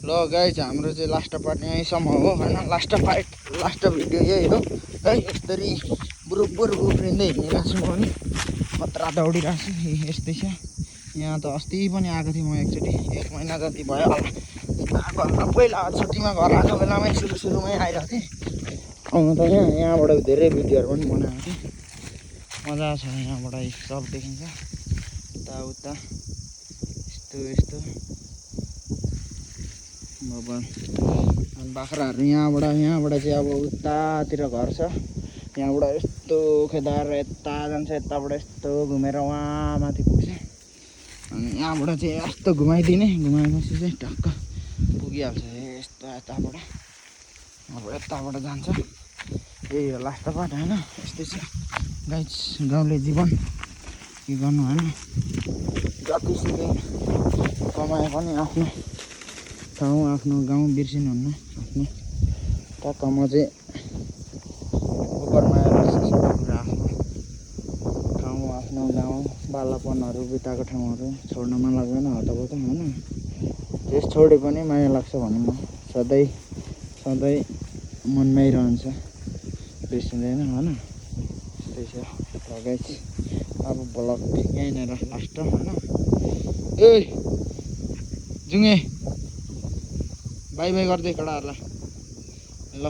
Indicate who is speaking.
Speaker 1: ल गाइज हाम्रो चाहिँ लास्ट पार्ट यहीँसम्म हो होइन। लास्ट भिडियो यही हो है। यसरी बुरुक उफ्रिँदै हिँडिरहेको छु म पनि, खतरा दौडिरहेको छु। यस्तै छ। यहाँ त अस्ति पनि आएको थिएँ म एकचोटि, 1 महिना जति भयो होला। घरमा पहिला छुट्टीमा घर आएको बेलामै सुरुमै आइरहेको थिएँ। आउनु त यहाँबाट धेरै भिडियोहरू पनि बनाएको थिएँ। मजा छ यहाँबाट सब देखिन्छ यताउता यस्तो अनि बाख्राहरू यहाँबाट चाहिँ अब उतातिर घर छ। यहाँबाट यस्तो खेदाएर यता जान्छ, यताबाट यस्तो घुमेर वहाँ माथि पुग्छ। अनि यहाँबाट चाहिँ यस्तो घुमाएपछि चाहिँ टक्क पुगिहाल्छ। यस्तो यताबाट अब यताबाट जान्छ। यही हो लास्ट पार्ट होइन। यस्तै छ गाइस गाउँले जीवन, के गर्नु होइन। जतिसुकै कमाए पनि आफ्नो ठाउँ आफ्नो गाउँ बिर्सिनुहुन्न। आफ्नो टक्क म चाहिँ उपरमाया लाग्छ सबै कुरा। आफ्नो ठाउँ आफ्नो गाउँ बालापनहरू बिताएको ठाउँहरू छोड्न मन लाग्दैन हतपत होइन। त्यस छोडे पनि माया लाग्छ भनौँ न, सधैँ मनमै रहन्छ, बिर्सिँदैन होइन। त्यस्तै छ गाइस। अब ब्लग यहीँनिर लास्ट होइन। ए जुङ्गे बाई बाई गरिदिए केटाहरूलाई ल।